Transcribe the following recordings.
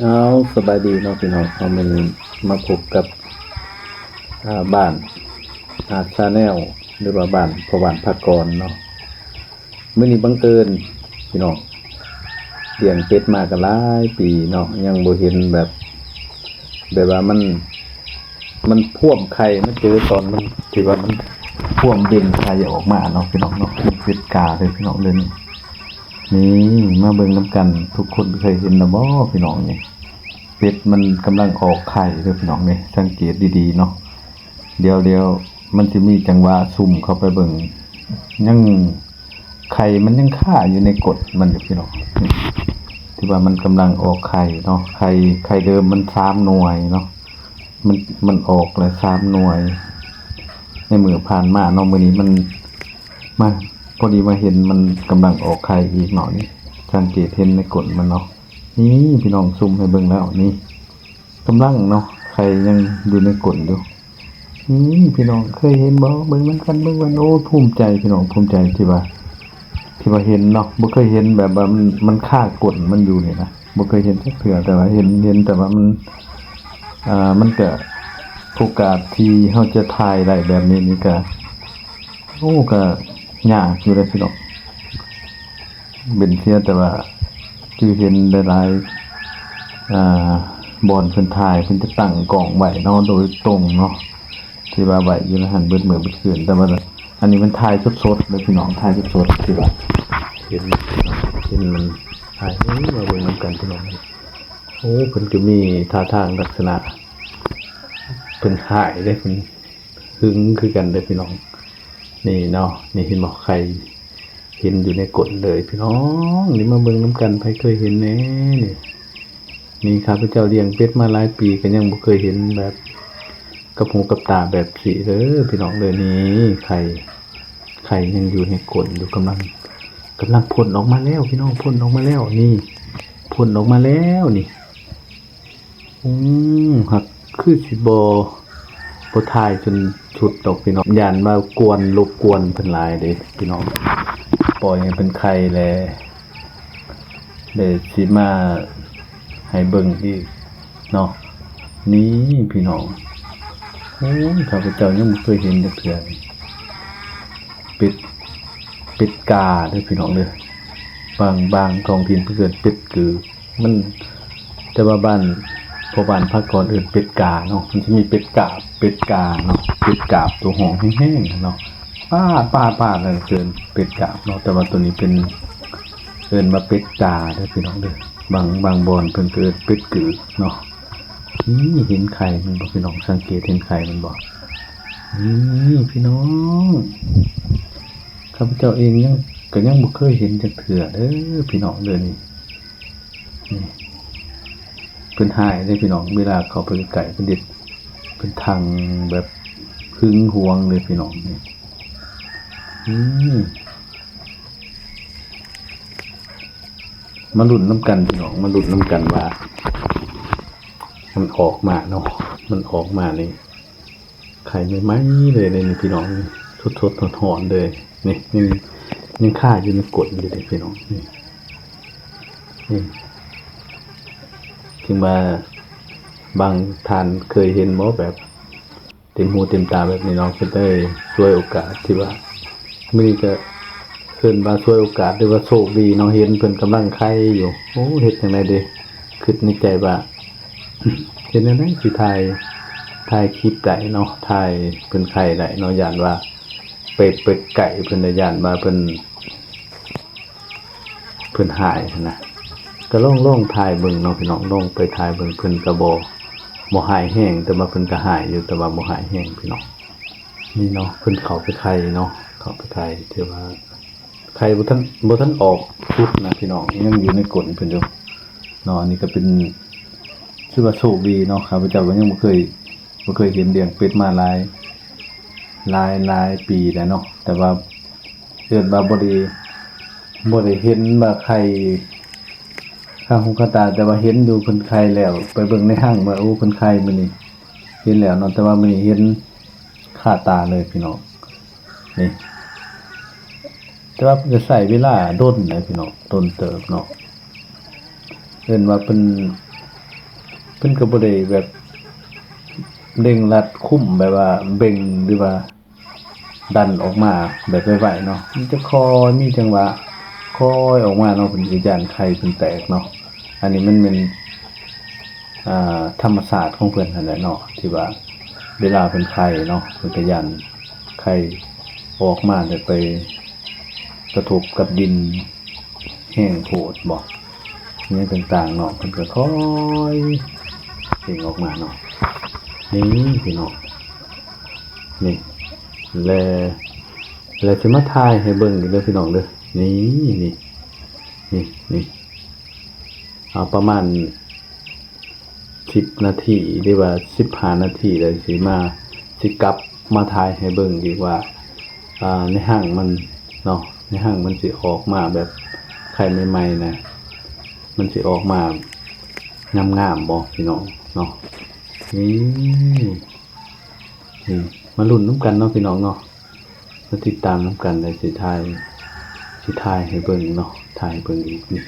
ເອົາ ສະບາຍດີເນາະພີ່ນ້ອງເນາະ, ມື້ນີ້ມາພົບກັບ ອາ ບ້ານ ອາ Channel ຫຼືວ່າບ້ານພໍ່ບ້ານພາກອນເນາະ. ມື້ນີ້ບັງເອີນພີ່ນ້ອງ ລ້ຽງເປັດມາກໍຫຼາຍປີເນາະ ຍັງບໍ່ເຫັນແບບ ແບບວ່າມັນ ມັນພວມໄຂ່ ມາເຈີຕອນມັນ ທີ່ວ່າມັນພວມເບັ່ງໄຂ່ອອກມາເນາະພີ່ນ້ອງເນາະ. ເປັດກາເດີພີ່ນ້ອງເດີນີ້. ນີ້ມາເບິ່ງນຳກັນ ທຸກຄົນເຄີຍເຫັນແລ້ວບໍ່ພີ່ນ້ອງນີ້? ເປັດມັນກຳລັງອອກໄຂ່ເດີພີ່ນ້ອງນີ້ ສັງເກດດີໆເນາະ. ດຽວໆ ມັນຊິມີຈັງຫວະຊູມເຂົ້າໄປເບິ່ງ ຍັງ ໄຂ່ມັນຍັງຄາຢູ່ໃນກົ້ນມັນຢູ່ພີ່ນ້ອງ. ທີ່ວ່າມັນກຳລັງອອກໄຂ່ເນາະ ໄຂ່ ໄຂ່ເດີມມັນສາມໜ່ວຍເນາະ ມັນ ມັນອອກແລ້ວສາມໜ່ວຍ ໃນມື້ຜ່ານມາເນາະ. ມື້ນີ້ມັນມາ ພໍດີມາເຫັນມັນກຳລັງອອກໄຂ່ອີກເນາະ. ນີ້ ສັງເກດເຫັນໃນກົ້ນມັນເນາະ. ນີ້ພີ່ນ້ອງ ຊູມໃຫ້ເບິ່ງແລ້ວນີ້ ກຳລັງເນາະ ໄຂ່ຍັງຢູ່ໃນກົ້ນຢູ່. ນີ້ພີ່ນ້ອງເຄີຍເຫັນບໍ່? ເບິ່ງນຳກັນ ເບິ່ງນຳກັນ. ໂອ້ ພູມໃຈພີ່ນ້ອງ ພູມໃຈທີ່ວ່າ ທີ່ວ່າເຫັນເນາະ. ບໍ່ເຄີຍເຫັນແບບວ່າມັນ ມັນຄາກົ້ນມັນຢູ່ນີ້ນະ ບໍ່ເຄີຍເຫັນຈັກເທື່ອ. ແຕ່ວ່າເຫັນ ເຫັນແຕ່ວ່າມັນ ອ່າ ມັນກະ ໂອກາດທີ່ເຮົາຈະຖ່າຍໄດ້ແບບນີ້ນີ້ກະ ໂອ້ ກະຍາກຢູ່ເດ້ພີ່ນ້ອງ. ເປັນເສຍແຕ່ວ່າຈື່ເຫັນຫຼາຍໆ ອ່າ ບ່ອນເພິ່ນຖ່າຍ ເພິ່ນຈະຕັ້ງກ້ອງໄວ້ເນາະ ໂດຍຕົງເນາະ ທີ່ວ່າໄວ້ຢູ່ໃນຫັ້ນເບິດມື້ເບິດຄືນ. ແຕ່ວ່າອັນນີ້ມັນຖ່າຍສົດໆເດີພີ່ນ້ອງ ຖ່າຍສົດໆ ທີ່ວ່າເຫັນ ເຫັນມັນຖ່າຍ. ເອີ ມາເບິ່ງນຳກັນພີ່ນ້ອງ. ໂອ້ ເພິ່ນກໍມີທ່າທາງລັກສະນະ ເພິ່ນຫາຍເດ້ ເພິ່ນ ຫຶງຄືກັນເດີພີ່ນ້ອງ. ນີ້ເນາະ ນີ້ເຫັນບໍ່ ໄຂ່ເຫັນຢູ່ໃນກົ້ນເລີຍພີ່ນ້ອງ. ນີ້ມາເບິ່ງນຳກັນ ໃຜເຄີຍເຫັນແດ່ນີ້? ນີ້ຂ້າພະເຈົ້າລ້ຽງເປັດມາຫຼາຍປີ ກໍຍັງບໍ່ເຄີຍເຫັນແບບກັບຫູກັບຕາແບບນີ້ເດີພີ່ນ້ອງເດີ. ນີ້ໄຂ່ ໄຂ່ຍັງຢູ່ໃນກົ້ນຢູ່ ກຳລັງ ກຳລັງພົ້ນອອກມາແລ້ວພີ່ນ້ອງ ພົ້ນອອກມາແລ້ວ. ນີ້ ພົ້ນອອກມາແລ້ວນີ້. ອືມ ຫາກຄືຊິບໍ່ ບໍ່ຖ່າຍຈົນສຸດດອກພີ່ນ້ອງ ຢ້ານວ່າກວນ ລົບກວນເພິ່ນຫຼາຍເດ້ພີ່ນ້ອງ. ປ່ອຍໃຫ້ເພິ່ນໄຂ່ແລ້ວ ແລ້ວຊິມາໃຫ້ເບິ່ງອີກເນາະ. ນີ້ພີ່ນ້ອງ ໂອ້ຍ ຂ້າພະເຈົ້າຍັງບໍ່ເຄີຍເຫັນຈັກເທື່ອ. ເປັດ ເປັດກາເດີພີ່ນ້ອງເດີ. ບາງ ບາງທ້ອງຖິ່ນເພິ່ນເອີ້ນເປັດກື ມັນ ແຕ່ວ່າບ້ານ ພໍ່ບ້ານພາກອນເອີ້ນເປັດກາເນາະ. ມັນຊິມີເປັດກາບ ເປັດກາເນາະ ເປັດກາບໂຕຮ້ອງແຮງໆເນາະ ປາດ ປາດ ປາດ ນັ້ນເອີ້ນເປັດກາບເນາະ. ແຕ່ວ່າໂຕນີ້ເປັນ ເອີ້ນວ່າເປັດກາເດີພີ່ນ້ອງເດີ. ບາງ ບາງບ່ອນເພິ່ນກໍເອີ້ນເປັດກືເນາະ. ນີ້ເຫັນໄຂ່ມັນບໍ່ພີ່ນ້ອງ? ສັງເກດເຫັນໄຂ່ມັນບໍ່? ນີ້ພີ່ນ້ອງ ຂ້າພະເຈົ້າເອງຍັງ ກໍຍັງບໍ່ເຄີຍເຫັນຈັກເທື່ອເດີພີ່ນ້ອງເດີ. ນີ້ ນີ້ ເພິ່ນຫາຍເດ້ພີ່ນ້ອງ ເວລາເຂົ້າໄປໃກ້ໆ ເພິ່ນເຮັດ ເພິ່ນທັ່ງແບບຫຶງຫວງເລີຍພີ່ນ້ອງ. ນີ້ ນີ້ ມາລຸ້ນນຳກັນພີ່ນ້ອງ ມາລຸ້ນນຳກັນວ່າ ມັນອອກມາເນາະ ມັນອອກມານີ້ ໄຂ່ໃໝ່ໆເລີຍເດ້ນີ້ພີ່ນ້ອງ ນີ້ ສົດໆຮ້ອນໆເລີຍ. ນີ້ ນີ້ ຍັງຄາຢູ່ໃນກົ້ນຢູ່ເດ້ພີ່ນ້ອງ. ນີ້ ນີ້ ເຖິງວ່າບາງທ່ານເຄີຍເຫັນບໍ່ ແບບເຕັມຫູເຕັມຕາແບບນີ້ເນາະ. ກໍໄດ້ສວຍໂອກາດທີ່ວ່າ ມື້ນີ້ກໍເອີ້ນວ່າສວຍໂອກາດ ຫຼືວ່າໂຊກດີເນາະ ເຫັນເພິ່ນກຳລັງໄຂ່ຢູ່. ໂອ້ ເຮັດຈັ່ງໃດເດ ຄິດໃນໃຈວ່າ ເຮັດແນວໃດຊິຖ່າຍ ຖ່າຍຄລິບໄດ້ເນາະ ຖ່າຍເພິ່ນໄຂ່ໄດ້ເນາະ. ຢ້ານວ່າໄປ ໄປໃກ້ເພິ່ນ ຢ້ານວ່າເພິ່ນ ເພິ່ນຫາຍຫັ້ນນະ. ກໍລອງ ລອງຖ່າຍເບິ່ງເນາະພີ່ນ້ອງ ລອງໄປຖ່າຍເບິ່ງ. ເພິ່ນກໍບໍ່ ບໍ່ຫາຍແຮງ ແຕ່ວ່າເພິ່ນກໍຫາຍຢູ່ ແຕ່ວ່າບໍ່ຫາຍແຮງພີ່ນ້ອງ. ນີ້ເນາະ ເພິ່ນເຂົ້າໄປໄຂ່ເນາະ ເຂົ້າໄປໄຂ່ ແຕ່ວ່າໄຂ່ບໍ່ທັນ ບໍ່ທັນອອກສຸດນະພີ່ນ້ອງ ຍັງຢູ່ໃນກົ້ນເພິ່ນຢູ່ເນາະ. ອັນນີ້ກໍເປັນ ຖືວ່າໂຊກດີເນາະ. ຂ້າພະເຈົ້າກໍຍັງບໍ່ເຄີຍ ບໍ່ເຄີຍເຫັນລ້ຽງເປັດມາຫຼາຍ ຫຼາຍ ຫຼາຍປີແລ້ວເນາະ ແຕ່ວ່າ ເອີ້ນວ່າບໍ່ໄດ້ ບໍ່ໄດ້ເຫັນວ່າໄຂ່ຄາຫູຄາຕາ ແຕ່ວ່າເຫັນຢູ່ເພິ່ນໄຂ່ແລ້ວ ໄປເບິ່ງໃນຮັງວ່າ ໂອ້ ເພິ່ນໄຂ່ມື້ນີ້ ເຫັນແລ້ວເນາະ. ແຕ່ວ່າມື້ນີ້ເຫັນຄາຕາເລີຍພີ່ນ້ອງ ນີ້. ແຕ່ວ່າເພິ່ນກໍໃຊ້ເວລາດົນນະພີ່ນ້ອງ ດົນເຕີບເນາະ. ເອີ້ນວ່າເພິ່ນ ເພິ່ນກໍບໍ່ໄດ້ແບບເລັ່ງລັດຄຸມ ແບບວ່າເບັ່ງ ຫຼືວ່າດັນອອກມາແບບໄວໆເນາະ ມັນຈະຄ່ອຍມີຈັງຫວະ ຄ່ອຍອອກມາເນາະ ເພິ່ນກໍຢ້ານໄຂ່ເພິ່ນແຕກເນາະ. ອັນນີ້ມັນແມ່ນ ອ່າ ທຳມະຊາດຂອງເພິ່ນຫັ້ນແຫຼະເນາະ ທີ່ວ່າເວລາເພິ່ນໄຂ່ເນາະ ເພິ່ນກໍຢ້ານໄຂ່ອອກມາແລ້ວໄປກະທົບກັບດິນແຮງໂພດບໍ ຫຍັງຕ່າງໆເນາະ ເພິ່ນກໍຄ່ອຍເລັ່ງອອກມາເນາະ. ນີ້ພີ່ນ້ອງ ນີ້ ແລະ ແລະຊິມາຖ່າຍໃຫ້ເບິ່ງອີກເດີພີ່ນ້ອງເດີ ນີ້ ນີ້ ນີ້ ນີ້ ເອົາປະມານສິບນາທີ ຫຼືວ່າສິບຫ້ານາທີ ແລ້ວຊິມາ ຊິກັບມາຖ່າຍໃຫ້ເບິ່ງອີກວ່າ ອ່າ ໃນຮັງມັນເນາະ ໃນຮັງມັນຊິອອກມາແບບໄຂ່ໃໝ່ໆນະ ມັນຊິອອກມາງາມໆບໍ່ພີ່ນ້ອງເນາະ. ນີ້ ນີ້ ມາລຸ້ນນຳກັນເນາະພີ່ນ້ອງເນາະ ມາຕິດຕາມນຳກັນ ແລ້ວຊິຖ່າຍ ຊິຖ່າຍໃຫ້ເບິ່ງເນາະ ຖ່າຍໃຫ້ເບິ່ງອີກ. ນີ້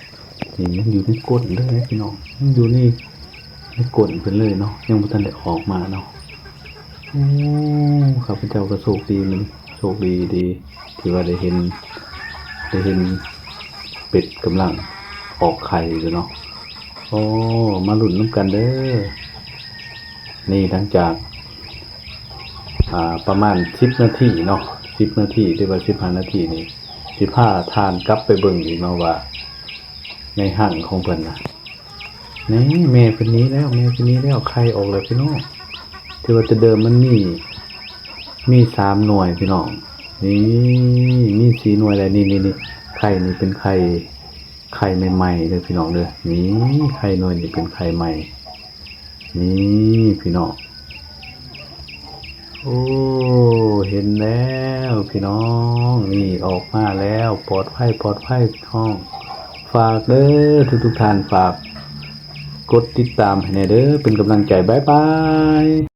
ນີ້ ມັນຢູ່ໃນກົ້ນເລີຍພີ່ນ້ອງ ມັນຢູ່ໃນ ໃນກົ້ນເພິ່ນເລີຍເນາະ ຍັງບໍ່ທັນໄດ້ອອກມາເນາະ. ໂອ້ ຂ້າພະເຈົ້າກໍໂຊກດີມື້ນີ້ ໂຊກດີອີ່ຫຼີທີ່ວ່າໄດ້ເຫັນ ໄດ້ເຫັນເປັດກຳລັງອອກໄຂ່ຢູ່ເນາະ. ໂອ້ ມາລຸ້ນນຳກັນເດີ. ນີ້ ຫຼັງຈາກ ອ່າ ປະມານສິບນາທີເນາະ ສິບນາທີ ຫຼືວ່າສິບຫ້ານາທີນີ້ ຊິພາທ່ານກັບໄປເບິ່ງອີກເນາະວ່າ ໃນຮັງຂອງເພິ່ນນະ ນີ້ ແມ່ເພິ່ນນີ້ແລ້ວ ແມ່ເພິ່ນນີ້ແລ້ວ ໄຂ່ອອກແລ້ວພີ່ນ້ອງ. ທີ່ວ່າແຕ່ເດີມມັນມີ ມີສາມໜ່ວຍພີ່ນ້ອງ ນີ້ ມີສີ່ໜ່ວຍແລ້ວ ນີ້ ນີ້ ນີ້ ໄຂ່ນີ້ເປັນໄຂ່ ໄຂ່ໃໝ່ໆເດີພີ່ນ້ອງເດີ ນີ້ ໄຂ່ໜ່ວຍນີ້ເປັນໄຂ່ໃໝ່ ນີ້ພີ່ນ້ອງ. ໂອ້ ເຫັນແລ້ວພີ່ນ້ອງ ນີ້ອອກມາແລ້ວ ປອດໄພ ປອດໄພພີ່ນ້ອງ. ຝາກເດີ ທຸກໆທ່ານ ຝາກກົດຕິດຕາມໃຫ້ແດ່ເດີ ເປັນກຳລັງໃຈ ບາຍບາຍ.